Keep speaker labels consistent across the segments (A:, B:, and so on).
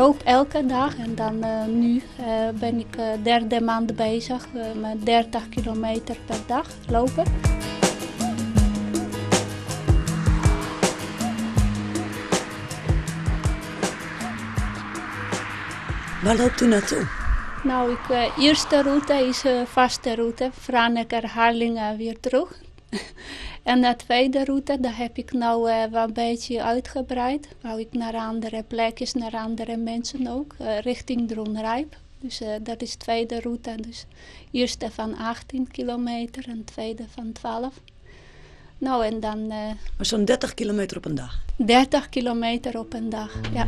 A: loop elke dag en dan nu ben ik derde maand bezig met 30 kilometer per dag lopen.
B: Waar loopt u naartoe?
A: Nou, ik, uh, eerste route is een vaste route. Franeker, Harlingen weer terug. En de tweede route, daar heb ik nou uh, wel een beetje uitgebreid. Wou ik naar andere plekjes, naar andere mensen ook. Uh, richting Dronrijp. Dus uh, dat is de tweede route. Dus eerste van 18 kilometer en tweede van 12. Nou, en dan...
B: maar zo'n 30 kilometer op een dag?
A: 30 kilometer op een dag, ja.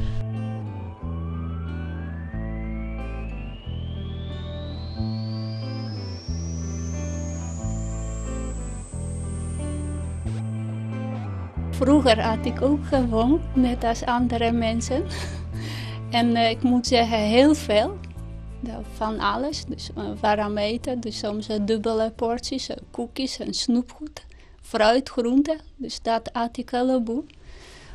A: Vroeger had ik ook gewoon, net als andere mensen. En uh, ik moet zeggen, heel veel. Van alles. Dus warm eten, dus soms dubbele porties, koekjes en snoepgoed. Fruit, groenten. Dus dat at ik een heleboel.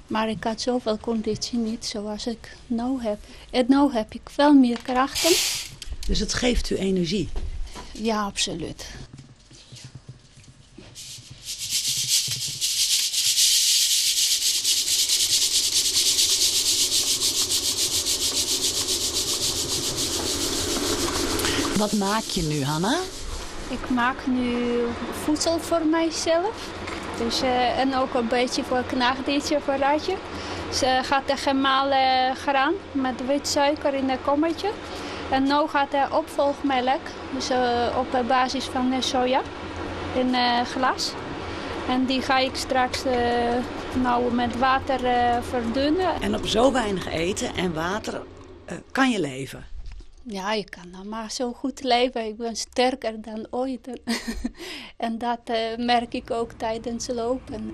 A: Maar ik had zoveel conditie niet zoals ik nu heb. En nu heb ik veel meer krachten.
B: Dus het geeft u energie?
A: Ja, absoluut.
B: Wat maak je nu, Hanna?
A: Ik maak nu voedsel voor mijzelf. Dus, uh, en ook een beetje voor knaagdiertje, voor ratje. Ze gaat de gemalen graan met wit suiker in een kommetje. En nu gaat de opvolgmelk, dus uh, op basis van soja, in glas. En die ga ik straks nou met water verdunnen.
B: En op zo weinig eten en water kan je leven?
A: Ja, ik kan nog maar zo goed leven. Ik ben sterker dan ooit. en dat uh, merk ik ook tijdens lopen.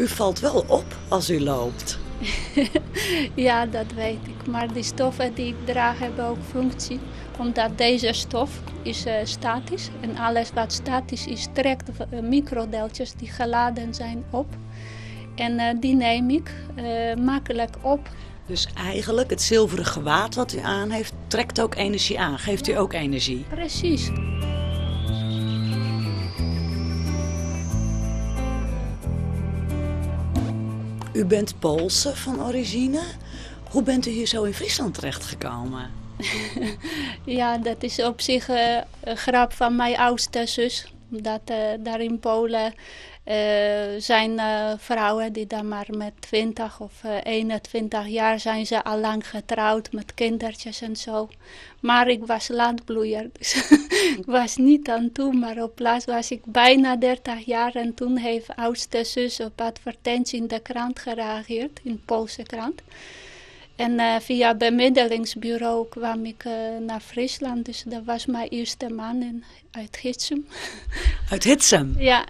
B: U valt wel op als u loopt.
A: ja, dat weet ik. Maar die stoffen die ik draag hebben ook functie. Omdat deze stof is uh, statisch. En alles wat statisch is, trekt microdeeltjes die geladen zijn op. En uh, die neem ik uh, makkelijk op.
B: Dus eigenlijk het zilveren gewaad wat u aan heeft, trekt ook energie aan. Geeft u ook energie.
A: Precies.
B: U bent Poolse van origine. Hoe bent u hier zo in Friesland terechtgekomen?
A: ja, dat is op zich uh, een grap van mijn oudste zus. Omdat uh, daar in Polen uh, zijn vrouwen die dan maar met 20 of 21 jaar zijn ze al lang getrouwd met kindertjes en zo. Maar ik was laatbloeier, dus ik was niet aan toe. Maar op plaats was ik bijna 30 jaar en toen heeft oudste zus op advertentie in de krant gereageerd, in de Poolse krant. En uh, via bemiddelingsbureau kwam ik uh, naar Friesland. Dus dat was mijn eerste man in, uit Hitsum.
B: Uit Hitsum?
A: Ja.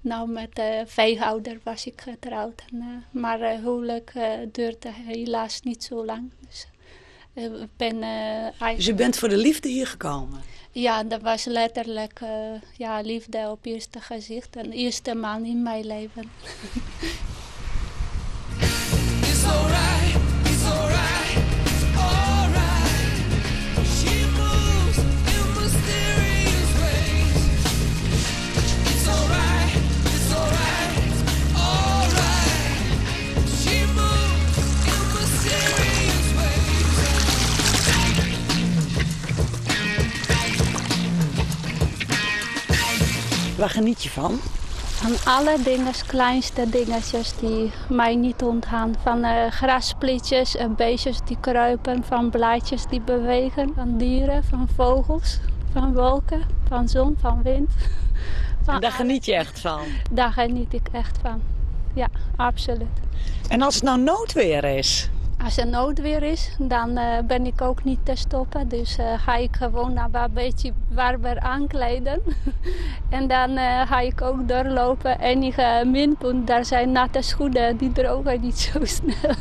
A: nou, met de veehouder was ik getrouwd. En, uh, maar huwelijk duurde helaas niet zo lang. Dus, ik ben,
B: dus u bent voor de liefde hier gekomen?
A: Ja, dat was letterlijk ja, liefde op eerste gezicht. En eerste man in mijn leven.
C: It's alright, it's alright, it's alright. She moves in mysterious ways. It's alright, it's alright, it's alright. She moves in mysterious ways.
B: Waar geniet je van?
A: Van alle dingen, kleinste dingetjes die mij niet ontgaan. Van uh, grassplitjes en beestjes die kruipen, van blaadjes die bewegen, van dieren, van vogels, van wolken, van zon, van wind. Van
B: en daar geniet je echt van?
A: Daar geniet ik echt van, ja, absoluut.
B: En als het nou noodweer is?
A: Als er noodweer is, dan ben ik ook niet te stoppen. Dus ga ik gewoon een beetje warmer aankleden. En dan ga ik ook doorlopen. Enige minpunt, daar zijn natte schoenen, die drogen niet zo snel.